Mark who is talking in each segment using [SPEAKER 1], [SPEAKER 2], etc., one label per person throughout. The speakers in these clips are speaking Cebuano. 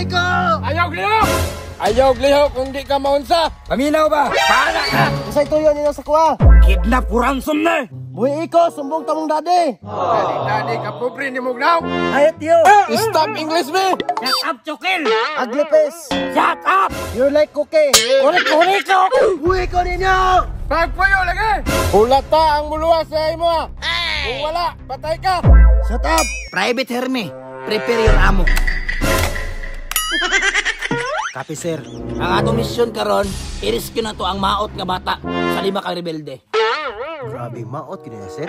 [SPEAKER 1] Buhi ko!
[SPEAKER 2] Ayaw lihok! Ayaw lihok kung di ka maunsa!
[SPEAKER 3] Paminaw ba?
[SPEAKER 2] Para ka!
[SPEAKER 1] Unsay tuyo ninyo sa kuha?
[SPEAKER 3] Kidnap ko ransom na!
[SPEAKER 1] Buhi ko, sumbong tamong daddy!
[SPEAKER 2] Dali-dali ka pobre ni Mugnaw!
[SPEAKER 1] I hate you!
[SPEAKER 2] Stop English me!
[SPEAKER 3] Shut up, Chokil!
[SPEAKER 1] Ugly face!
[SPEAKER 3] Shut up!
[SPEAKER 1] You're like cookie!
[SPEAKER 3] Kurik-kurik ko!
[SPEAKER 1] Buhi ko ninyo!
[SPEAKER 2] Pagpuyo lagi! Hulata ang muluwas sa imo ah! Kung wala, patay ka!
[SPEAKER 1] Shut up!
[SPEAKER 4] Private Herme, prepare your ammo.
[SPEAKER 1] Copy, sir.
[SPEAKER 4] Ang atong misyon karon, i-rescue na to ang maot nga bata sa 5 ka rebelde.
[SPEAKER 1] Grabe, maot kini na, sir.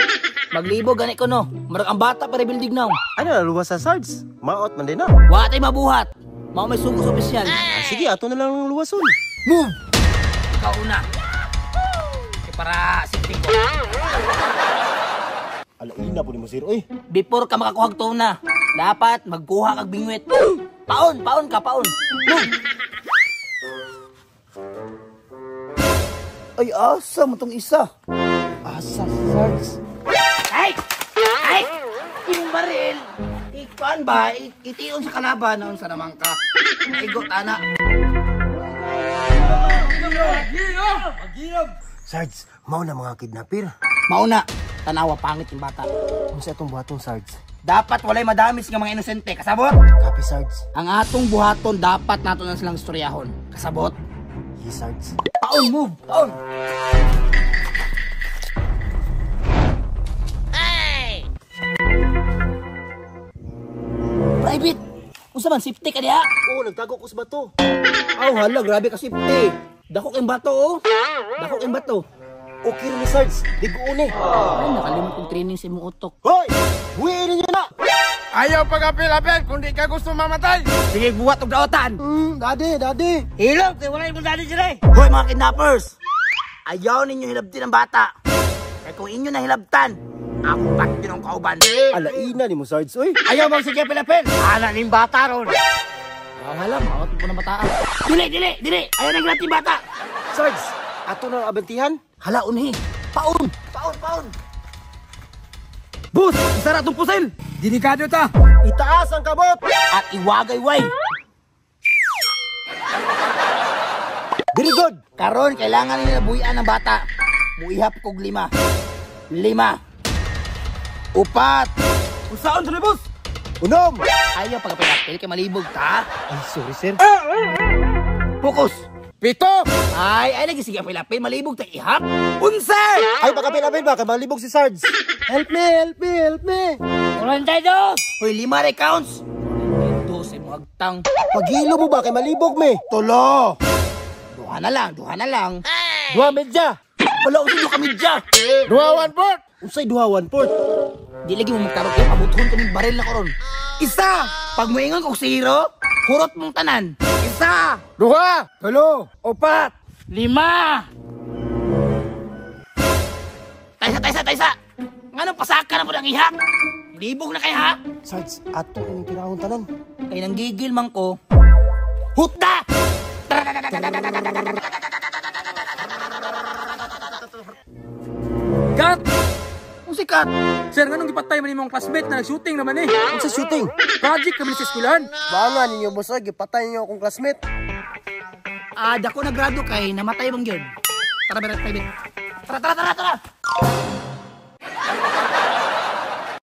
[SPEAKER 4] Maglibo gani ko no. Murag ang bata pa rebelde now.
[SPEAKER 1] Ano na luwas sa Sarge? Maot man din na.
[SPEAKER 4] Wa tay mabuhat. Mao may sugos opisyal.
[SPEAKER 1] Ah, sige, ato na lang ang luwason.
[SPEAKER 4] Move. Ikaw una. Kay para safety ko.
[SPEAKER 1] Alaina po ni mo, sir. Uy,
[SPEAKER 4] Before ka makakuhag tuna, dapat magkuha kag bingwit. Paon, paon ka, paon. Move. Ay, asa mo tong isa?
[SPEAKER 1] Asa, Sarge.
[SPEAKER 4] Ay! Ay! Yung baril, ikuan ba? Itiyon sa kalaban, noon sa namang ka. Igot, ana.
[SPEAKER 1] Sarge, mao na mga kidnapper.
[SPEAKER 4] Mauna, tanawa pangit yung bata.
[SPEAKER 1] Unsa atong buhaton, Sarge?
[SPEAKER 4] Dapat walay madamis nga mga inosente, kasabot?
[SPEAKER 1] Copy, Sarge.
[SPEAKER 4] Ang atong buhaton, dapat nato na silang istoryahon. Kasabot?
[SPEAKER 1] Yes, Sarge.
[SPEAKER 4] Paon, move! Paon! Private! Unsa man, safety ka diha?
[SPEAKER 1] Oo, nagtago ko sa bato.
[SPEAKER 4] Aw, hala, grabe ka safety. Dako kayong bato, oh. Dako kayong bato.
[SPEAKER 1] Okay rin ni Sarge. Ligoon eh.
[SPEAKER 4] Ay, nakalimot kong training sa imong utok.
[SPEAKER 1] Hoy! Buhiin ninyo na!
[SPEAKER 2] Ayaw pag-apil-apil kung di ka gusto mamatay!
[SPEAKER 4] Sige, buhat og daotan.
[SPEAKER 1] Daddy, daddy.
[SPEAKER 4] Hilom, kay wala imong daddy sila eh. Hoy, mga kidnappers! Ayaw ninyo hilabtin ang bata. Kaya kung inyo nahilabtan, ako pati ng kauban.
[SPEAKER 1] Alaina ni mo, Sarge. Uy!
[SPEAKER 4] Ayaw bang sige pilapil? Ana ning bata ron. Ah, hala, maot po ng bataan. Dili, dili, dili. Ayaw nang hilabtin bata.
[SPEAKER 1] Sarge, ato na ang abantihan.
[SPEAKER 4] Hala, unhi. Paon, paon, paon.
[SPEAKER 3] Bus! Isara itong pusil! Delikado ta!
[SPEAKER 1] Itaas ang kamot!
[SPEAKER 4] At iwagayway.
[SPEAKER 1] Very good!
[SPEAKER 4] Karon kailangan nila buhian ang bata. Muihap kog 5. 5. 4.
[SPEAKER 3] Usaon sa boss?
[SPEAKER 1] Unom!
[SPEAKER 4] Ayaw pagkapilapil kay malibog ta.
[SPEAKER 1] Ay, sorry, sir.
[SPEAKER 4] Focus.
[SPEAKER 2] 7!
[SPEAKER 4] Ay, ay lagi sige apil-apil malibog ta ihap. 11.
[SPEAKER 1] Ay, pagkapil-apil ba? Kamalibog si Sarge. Help me, help me, help me!
[SPEAKER 4] 42. Hoy, 5 re counts. 42 mo agtang.
[SPEAKER 1] Paghilo mo ba? Kay malibog me.
[SPEAKER 4] Tulo. Duha na lang, duha na lang.
[SPEAKER 1] Duha medya.
[SPEAKER 4] Wala usin duha medya.
[SPEAKER 2] 2 1/4!
[SPEAKER 1] Unsay duha 1/4?
[SPEAKER 4] Di lagi mo magtarok kay pabuthon kaming baril na karon. Isa. Pag moingon kog 0, hurot mong tanan. 1,
[SPEAKER 2] 2,
[SPEAKER 3] 3,
[SPEAKER 2] 4,
[SPEAKER 4] 5. Taysa, taysa, taysa. Nganong pasaka na po ang ihap? Libog na kay ha?
[SPEAKER 1] Sarge, ato na yung pirahon tanan.
[SPEAKER 4] Kay nanggigil man ko. Hutda!
[SPEAKER 3] Cut!
[SPEAKER 4] Kung sikat.
[SPEAKER 3] Sir, nganong gipatay man imong classmate na nag-shooting naman eh?
[SPEAKER 1] Unsa shooting?
[SPEAKER 3] Project kami sa eskwelahan.
[SPEAKER 1] Banga ninyo, boss. Gipatay ninyo akong classmate.
[SPEAKER 4] Ah, dako na grado kay namatay bang yun. Tara, tara, private. Tara, tara, tara, tara.